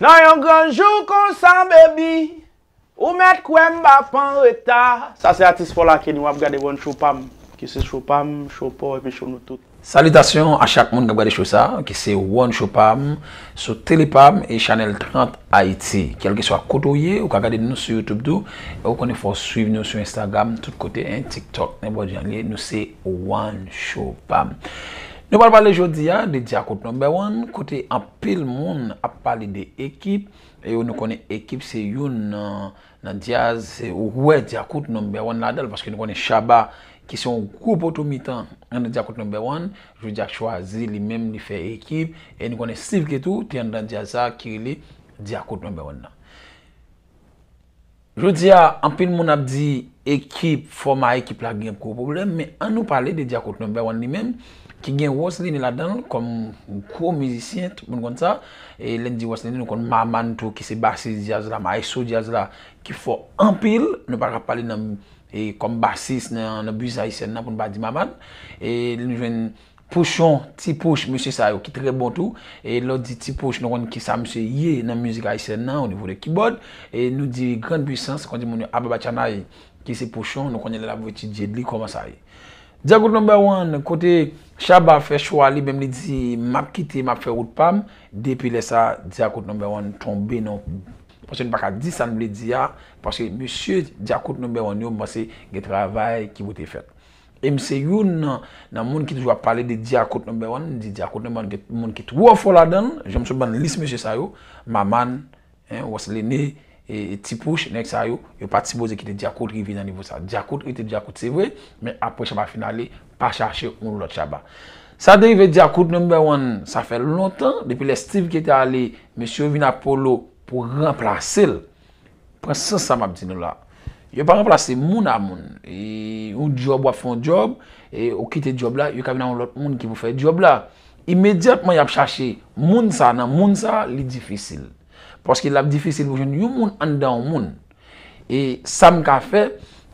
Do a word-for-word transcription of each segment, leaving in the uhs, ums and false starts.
Nan yon gran jou konsa, baby, ou mèt kwè m p ap an reta. Sa se atis Paul Akenny, w ap gade One Show pa m, ki se show pa m, show pa w epi show nou tout. Salitasyon a chak moun k ap gade show sa, ki se One Show pa m, sou Tele pa m e chanèl trant Ayiti. Kèlkeswa kote w ye, ou ka gade nou sou YouTube tou, e ou konnen fò w swiv nou sou Instagram, tout kote, en, TikTok, nenpòt jan l ye, nou se One Show pa m. Nou pral pale jodi a de Djakout Number One, kote anpil moun ap pale de ekip, e nou konnen ekip se youn nan, nan djaz, se, ou wè Djakout Number One ladan l, paske nou konnen Shabba, ki se yon gwo poto mitan nan Djakout Number One, jodi a chwazi li menm li fè ekip, e nou konnen Steve Kay tou te anndan djaz sa ki rele Djakout Number One nan. Jodi a, anpil moun ap di ekip, fòma ekip la gen gwo pwoblèm, men ann nou pale de Djakout Number One li menm, ki gen Ross Lene ladan l kòm gwo mizisyen, tout moun konn sa. E lè n di Ross Lene, nou konn Maman tou, ki se basis djaz la, maestro djaz la, ki fò anpil. Nou pa ka pale nan, e, kòm basis nan, nan biznis ayisyèn nan pou n pa di Maman. E nou jwenn Pouchon, Ti Pouch, mesye sa yo ki trè bon tou. E lè w di Ti Pouch, nou konn kisa misye ye nan mizik ayisyèn nan, o nivo de kibòd. E nou di Grande Puissance, konn di moun yo Ababa Chanay, ki se Pouchon, nou konnen lè l ap voye ti djed li, kòman sa ye. Djakout Number One, kote Shabba fè chwa li menm, li di, "M ap kite, m ap fè wout pa m." Depi lè sa, Djakout Number One tonbe nan, paske nou pa ka di sa n vle di a, paske mesye Djakout Number One yo, m panse gen travay ki pou te fèt. E m se youn nan, nan moun ki toujou ap pale de Djakout Number One, m di Djakout Number One gen moun ki twò fò ladan l, jan m sot ban n lis mesye sa yo, Maman, en, Ross Lene, e, e Ti Pouch, nèg sa yo, yo pa t sipoze kite Djakout rive nan nivo sa. Djakout rete Djakout, se vre, men apre Shabba fin ale, pa chache yon lòt Shabba. Sa te rive Djakout Number One, sa fè lontan, depi lè Steve Kay te ale, mesye yo vin ak Polo pou ranplase l. Pran sans sa m ap di nou la. Yo pa ranplase moun a moun. E yon djòb, w ap fè yon djòb, e ou kite djòb la, yo ka vin ak yon lòt moun ki pou fè djòb la. Imedyatman y ap chache moun sa nan moun sa, li difisil. Paske l ap difisil pou jwenn yon moun anndan yon moun. E sa m ka fè,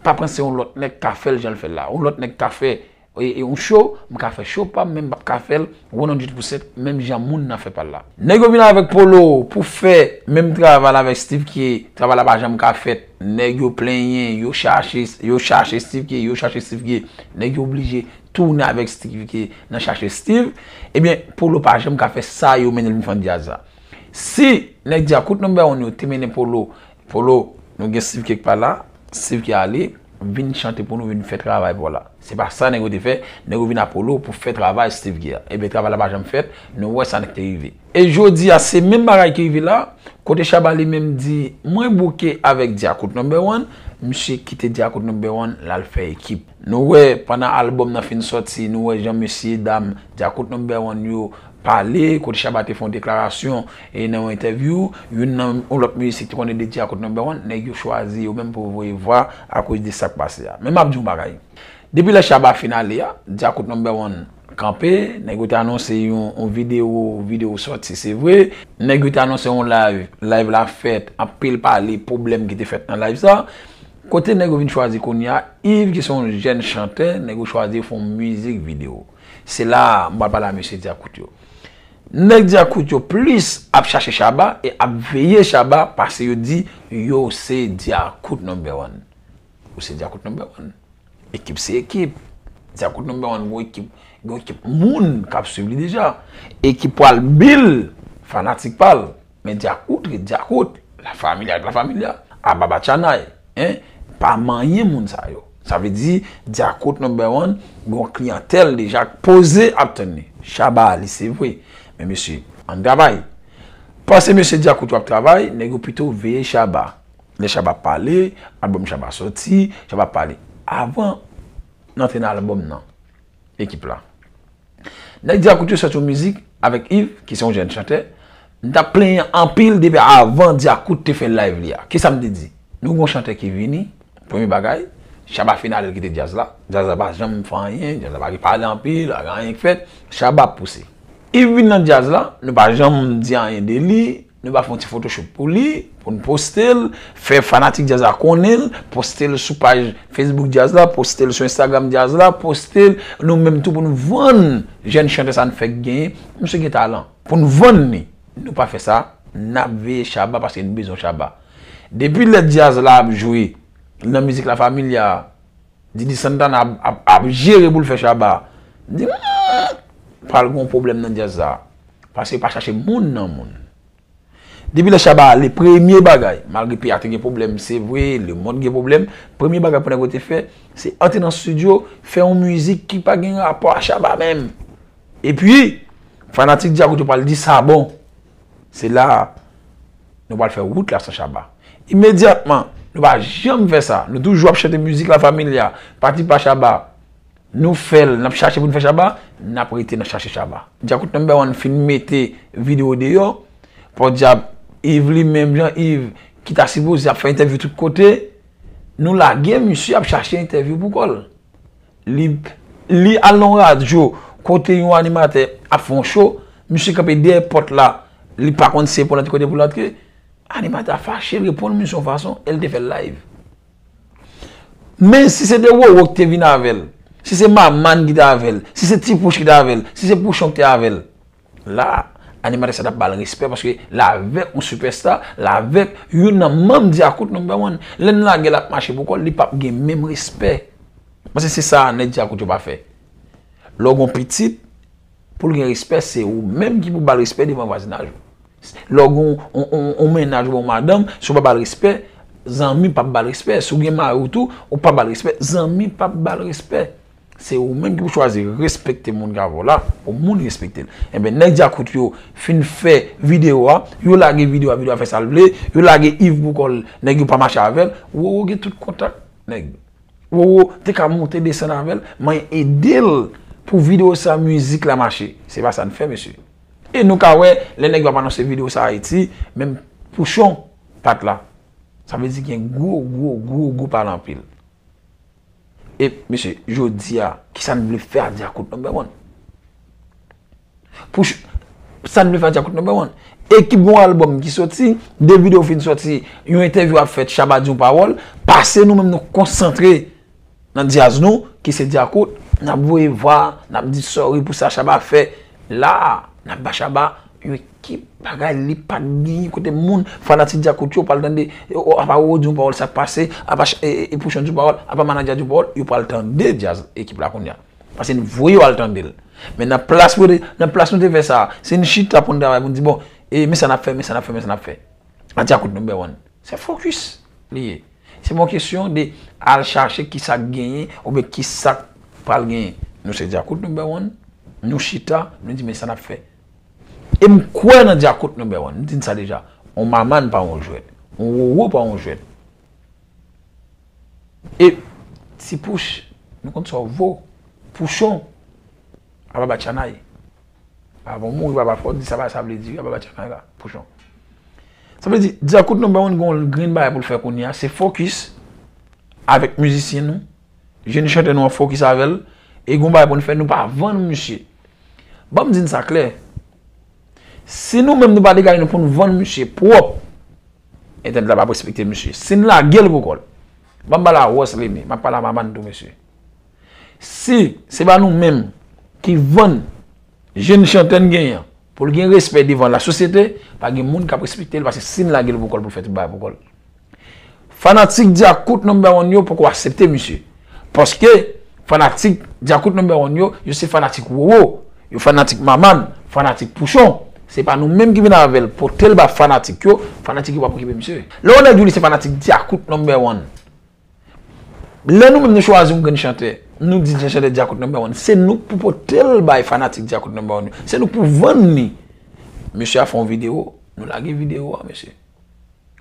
pa panse yon lòt nèg ka fè l jan l fè l la. Yon lòt nèg ka fè e, e yon show, m ka fè show pa m, men m p ap ka fè l one hundred percent menm jan moun nan fè pa l la. Nèg yo vin avèk Polo pou fè menm travay la avèk Steve Kay, travay la pa janm ka fèt. Nèg yo plenyen, yo chache, yo chache Steve Kay, yo chache Steve Kay. Nèg yo oblije tounen avèk Steve Kay nan chache Steve. Ebyen, Polo pa janm ka fè sa yo mennen l vin fè nan djaz la. Si nèg Djakout Number One yo te mennen Polo, Polo, nou gen Steve Kay k pa la, Steve Kay ale, vin chante pou nou, vin fè travay pou w la. Se pa sa nèg yo te fè, nèg yo vin ak Polo pou fè travay Steve Kay a. Ebyen, travay la pa janm fèt, nou wè sa k te rive. E jodi a, se menm bagay ki rive la, kote Shabba li menm di, "Mwen bouke avèk Djakout Number One," misye kite Djakout Number One, l al fè ekip. Nou wè, pandan albòm nan fin sòti, nou wè jan mesye dam Djakout Number One yo pale, kote Shabba te fè yon deklarasyon e nan yon entèvyou, youn nan yon lòt mizisyen ki te konnen de Djakout Number One, nèg yo chwazi yo menm pou voye vwa akoz de sa k pase a. Men m ap di yon bagay. Depi lè Shabba fin ale a, Djakout Number One kanpe, nèg yo te anonse yon, yon videyo, videyo sòti, se vre. Nèg yo te anonse yon live, live la fèt, anpil pale, pwoblèm ki te fèt nan live sa. Kote nèg yo vin chwazi kounye a, Yves ki se yon jèn chantè, nèg yo chwazi fè yon mizik videyo. Se la a m pral pale a mesye Djakout yo. Nèg Djakout yo plis ap chache Shabba e ap veye Shabba pase yo di yo se Djakout Number One. Ou se Djakout Number One. Ekip se ekip. Djakout Number One gon ekip, gon ekip moun k ap swiv li deja. Ekip pral bil fanatik pa l. Men Djakout ret Djakout, La Familia ret La Familia, Ababa Chanay, en, pa manyen moun sa yo. Sa vle di, Djakout Number One gon kliyantèl deja k poze ap tann li. Shabba, li se vre. Men mesye, ann travay. Panse mesye Djakout yo ap travay, nèg yo pito veye Shabba. Lè Shabba pale, albòm Shabba sòti, Shabba pale. Avan n antre nan albòm nan, ekip la. Nèg Djakout yo sòti yon mizik avèk Yves, ki se yon jèn chantè. M t ap plenyen anpil depi avan Djakout te fè live li a. Kisa m te di? Nou gon chantè ki vini, premye bagay, Shabba fin ale l kite djaz la. Djaz la pa janm fè anyen, djaz la pa gen pale anpil, pa gen anyen k fèt. Shabba ap pouse. Yves vin nan djaz la, nou pa janm di anyen de li, nou pa fè yon ti photoshoot pou li, pou n poste l, fè fanatik djaz la konnen l, poste l sou paj Facebook djaz la, poste l sou Instagram djaz la, poste l nou menm tou pou n vann jèn chantè sa n fèk genyen. Misye gen talan. Pou n vann li, nou pa fè sa, N ap veye Shabba paske n bezwen Shabba. Depi lè djaz la ap jwe nan mizik La Familia, Didi Santana ap, ap, ap jere pou l fè Shabba. M di, "Hmm, pral gen yon pwoblèm nan djaz sa." Paske pa chache moun nan moun. Depi lè Shabba ale, premye bagay, malgre peyi a te gen pwoblèm, se vre, lemonn gen pwoblèm, premye bagay pou nèg yo te fè, se antre nan estidyo, fè yon mizik ki pa gen rapò a Shabba menm. Epi, fanatik Djakout yo pral di sa bon. Se la a, nou pral fè wout la san Shabba. Imedyatman, nou pa janm fè sa. Nou toujou ap chante mizik La Familia, pati pa Shabba. Nou fè l, n ap chache pou n fè Shabba, n ap rete nan chache Shabba. Djakout Number One fin mete videyo deyò, pòdyab Yves li menm, Jean Yves, ki ta sipoze ap fè entèvyou tout kote, nou lage misye ap chache entèvyou pou kò l. Li, li al nan yon radyo kote yon animatè ap fè yon cho, misye kanpe dèyè pòt la, li pa konn si se pou l antre kote pou l antre. Animatè a fache, l reponn misye yon fason, e l te fè l live. Men si se te Roro ki te vin avè l, si se Maman ki te avè l, si se Ti Pouch ki te avè l, si se Pouchon ki te avè l, la, animatè sa t ap ba l respè paske l avèk yon sipèsta, l avèk youn nan manm Djakout Number One. Lè n lage l ap mache pou kò l, li p ap gen menm respè. Paske se sa nèg Djakout yo pa fè. Lè w gen yon pitit, pou l gen respè, se ou menm ki pou ba l respè devan vwazinaj ou. Lè w gen yon, yon, yon, yon mennaj oubyen yon madanm, si w pa ba l respè, zanmi p ap ba l respè. Si w gen mari w tou, ou pa ba l respè, zanmi p ap ba l respè. Se ou menm ki pou chwazi respekte moun k avè w la, pou moun respekte l. Enben, nèg Djakout yo fin fè videyo a, yo lage videyo a, videyo a fè sa l vle, yo lage Yves pou kò l, nèg yo pa mache avè l, Roro gen tout kontak nèg. Roro te ka monte desann avè l, men ede l pou videyo sa, mizik la mache. Se pa sa n fè, mesye. E nou ka wè, lè nèg yo ap anonse videyo sa Ayiti, menm Pouchon pa t la. Sa vle di gen gwo, gwo, gwo, gwo pale anpil. E, mesye, jodi a, kisa n vle fè a Djakout Number One? Pou ch-, sa n vle fè a Djakout Number One. Ekip gen yon albòm ki soti, de videyo fin soti, yon entèvyou ap fèt, Shabba di yon pawòl, pase nou menm nou konsantre nan djaz nou, ki se Djakout, n ap voye vwa, n ap di sorry pou sa Shabba fè. La a, n ap ba Shabba yon ekip bagay li pa t genyen kote moun, fanatik Djakout yo pral tande, e, o, apa Roro di yon pawòl sa k pase, apa ch-, e, e, e Pouchon di yon pawòl, apa Manadja di yon pawòl, yo pral tande djaz ekip la kounye a. Paske n voye yo al tande l. Men nan plas pou te, nan plas nou te fè sa, se n chita pou n travay, pou n di, bon, e, men sa n ap fè, men sa n ap fè, men sa n ap fè. A Djakout Number One. Se fokis li ye. Se pa yon kesyon de al chache kisa k genyen oubyen kisa k pral genyen. Nou se Djakout Number One, nou chita, nou di men sa n ap fè. E m kwè nan Djakout Number One, m di n sa deja. On Maman pa yon jwèt, on Roro pa yon jwèt. E Ti Pouch, nou konn sa w vo. Pouchon, apa Batchanay. Avan w mouri, papa, fò w di sa, sa vle di, apa Batchanay la, Pouchon. Sa vle di, Djakout Number One gen yon grenn bagay pou l fè kounye a, se fokis avèk mizisyen nou, jèn chantè nou an fokis avè l, e gen yon bagay pou n fè, nou pa vann misye. Ban m di n sa klè, si nou menm nou pa degaje nou pou n vann misye pwòp, entènèt la p ap respekte misye. Si n lage l pou kò l, ban m pale a Ross Lemy, m ap pale a Maman tou, mesye. Si se pa nou menm ki vann jèn chantè n genyen an pou l gen respè devan lasosyete, pa gen moun k ap respekte l, paske si n lage l pou kò l pou l fè tout bagay pou kò l. Fanatik Djakout Number One yo poko aksepte misye. Paske fanatik Djakout Number One yo, yo se fanatik Roro, yo fanatik Maman, fanatik Pouchon. Se pa nou menm ki vin avè l, pote l ba fanatik yo, fanatik yo p ap okipe misye. Lè yon nèg di w li se fanatik Djakout Number One, lè nou menm nou chwazi yon grenn chantè, nou di chantè Djakout Number One, se nou k pou pote l bay fanatik Djakout Number One yo. Se nou k pou vann li. Mesye a fè yon videyo, nou lage videyo a, mesye.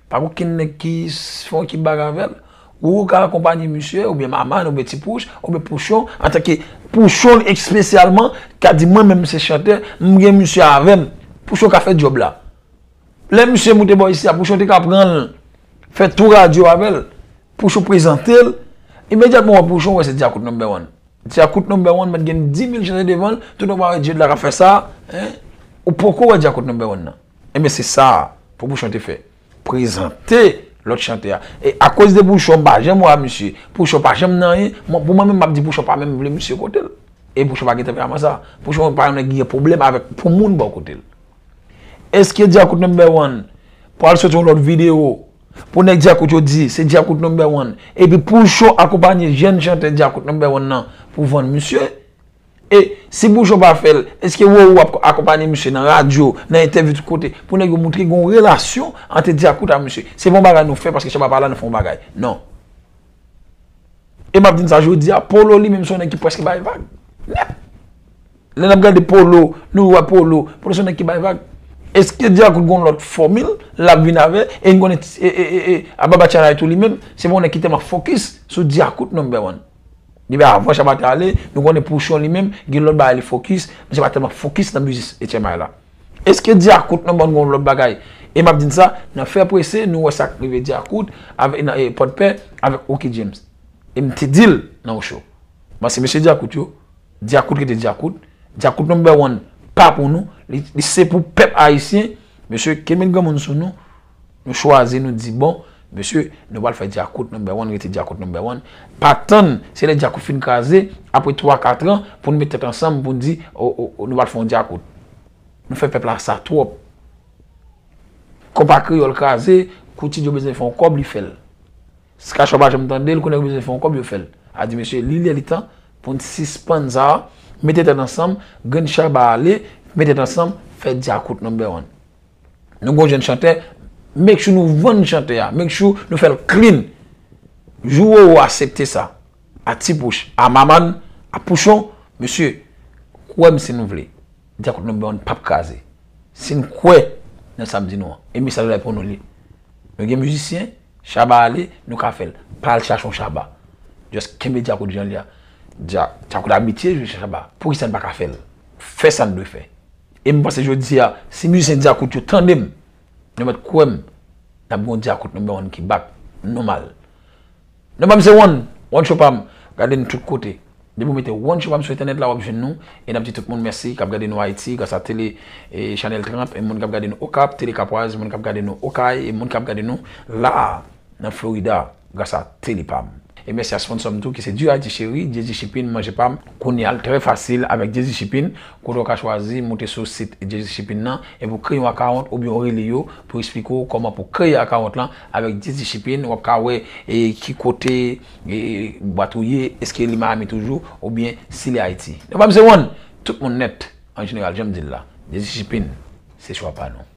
Pa gen okenn nèg ki s-, fè yon ekip bagay avè l. Ou ka akonpanye misye, oubyen Maman, oubyen Ti Pouch, oubyen Pouchon, antanke Pouchon espesyalman, ka di, "Mwen menm se chantè, m gen misye avè m." Pouchon ka fè djòb la. Lè misye moute bò isi a, Pouchon te ka pran l, fè tou radyo avè l. Pouchon prezante l. Imedyatman w wè Pouchon, w wè se Djakout Number One. Djakout Number One mèt gen dis mil chantè devan l, tout moun pa wè Djed la k ap fè sa, en? Ou poko wè Djakout Number One nan. Enben, se sa pou Pouchon te fè. Prezante lòt chantè a. E akoz de Pouchon, m pa janm wè misye. Pouchon pa janm nan anyen. Mwen, pou mwen menm, m ap di Pouchon pa menm vle misye kote l. E Pouchon pa gen tanperaman sa. Pouchon pa yon nèg ki gen pwoblèm avèk pou moun bò kote l. Èske Djakout number one pral soti yon lòt videyo pou nèg Djakout yo di se Djakout number one, epi Pouchon akonpanye jèn chantè Djakout number one nan pou vann misye? E si Pouchon pa fè l, èske Roro ap akonpanye misye nan radyo, nan entèvyou tout kote, pou nèg yo montre gen yon relasyon ant Djakout a misye? Se pa yon bagay nou fè paske Shabba pa la, nou fè yon bagay. Non. E m ap di n sa jodi a, Polo li menm se yon nèg ki prèske bay vag. Nèt. Lè n ap gade Polo, nou wè Polo, Polo se yon nèg ki bay vag. Èske Djakout gen yon lòt fòmil l ap vin avè? E n konnen e, e, e, e, Ababa Tchanay tou li menm, se pa yon nèg ki tèlman fokis sou Djakout number one. Depi avan Shabba te ale, nou konnen Pouchon li menm, gen lòt bagay li fokis, men se pa tèlman fokis nan biznis H M I la. Èske Djakout nan bann gon lòt bagay? E m ap di n sa, nan Fè Prese, nou wè sa k rive Djakout avèk nan e, Pòdpè avèk Rocky James. E m te di l nan yon show. Mwen se mesye Djakout yo, Djakout rete Djakout, Djakout number one pa pou nou, li, li se pou pèp ayisyen. Mesye, kenbe granmoun sou nou, nou chwazi, nou di bon, mesye, nou pral fè Djakout number one rete Djakout number one. Pa tann, se lè Djakout fin kraze, apre twa kat an, pou n met tèt ansanm, pou n di, o, o, o, nou pral fè yon Djakout. Nou fè pèp la sa twòp. Konpa kreyòl kraze, kou Ti Djo bezwen fè yon kòb, li fè l. Ska Show pa janm tande l, kounye a yo bezwen fè yon kòb, yo fè l. A di, mesye, li lè li tan pou n sispann sa a, mete tèt ansanm, grenn Shabba ale, mete tèt ansanm, fè Djakout number one. Nou gon jèn chantè, make sure nou vann chantè a, make sure nou fè l clean. Jou Roro aksepte sa, a Ti Pouch, a Maman, a Pouchon, mesye, kwè m si nou vle, Djakout number one p ap kraze. Si n kwè nan sa m di nou an, e mesaj la pou nou li. Nou gen mizisyen, Shabba ale, nou ka fè l. Pa al chache yon Shabba. Just kenbe Djakout jan l ye a. Dja, Djakout abitye jwe Shabba. Poukisa n pa ka fè l? Fè sa n dwe fè. E m panse jodi a, si mizisyen Djakout yo tande m, nou mèt kwè m, n ap gen yon Djakout number one ki back, nòmal. Non pa m se One, One Show pa m, gade n tout kote. Depi w mete One Show pa m sou entènèt la, w ap jwenn nou. E n ap di tout moun mèsi k ap gade nou Ayiti, gras a Tele, e, Chanèl trant, e moun k ap gade nou Okap, Tele Kapwaz, moun k ap gade nou Okay, e moun k ap gade nou la a, nan Florida, gras a Tele pa m. E mèsi a sponsò m tou, ki se Duraji Cheri, Jezi Shipping, manje pa m. Kounye a, l trè fasil avèk Jezi Shipping, kote w ka chwazi moute sou sit Jezi Shipping nan, epi w kreye yon akawont oubyen w rele yo pou eksplike w kòman pou kreye akawont lan avèk Jezi Shipping. W ap ka wè, e, ki kote, e, bwat ou ye, èske li Miami toujou, oubyen si li Ayiti. Non pa m se One, tout moun nèt, an jeneral, jan m di l la. Jezi Shipping, se chwa pa nou.